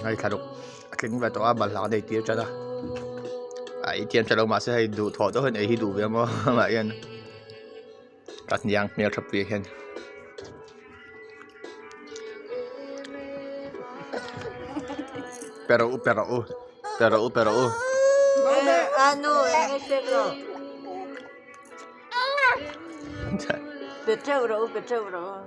Hei thla ruk a tling ve tawh a balhla an eitir tan a a ei thiam tha lo mahse hei duhthawh deuh hian ei hi duh ve maw amah hian ka hniang hmel tha pui hian. Pe rawh u pe rawh u pe rawh u pe rawh u. Pe teuh rawh u pe teuh rawh u.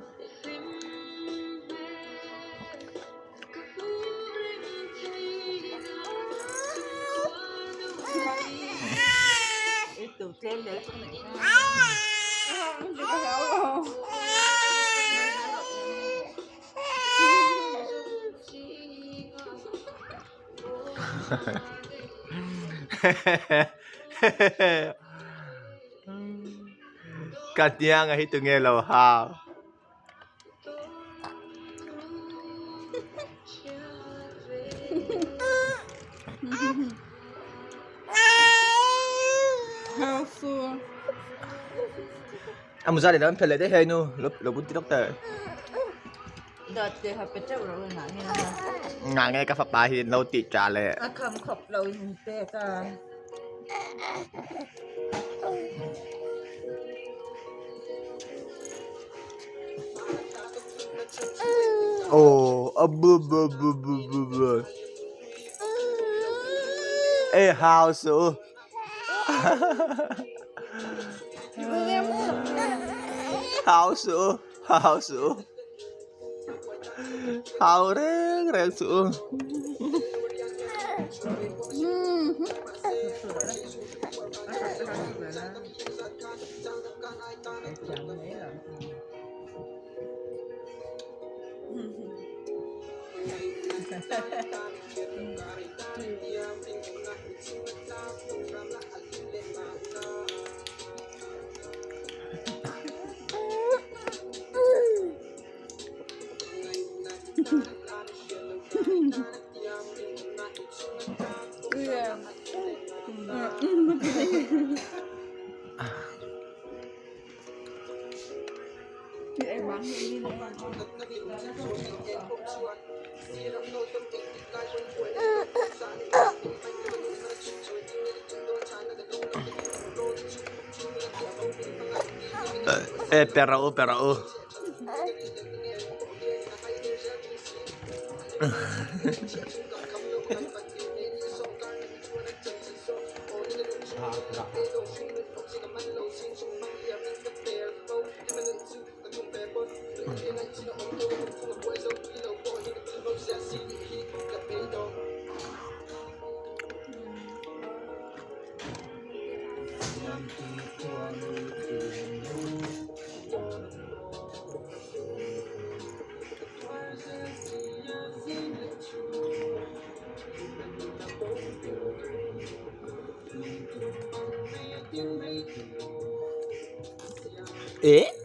Ka hniang a hi tunge lo hau. A muzah lehlam an phelh leh daih hei nu lo bun ti lawk teh. Ngah nge ka fapa hi an lo tih ṭah leh. A kham khawp lo in pek a. Aw a bu bu bu bu bu bu. Ê hau suh u. Hau suh u. Hau suh u. Hau reng reng suh u. E pe rawh u pe rawh u. Eh?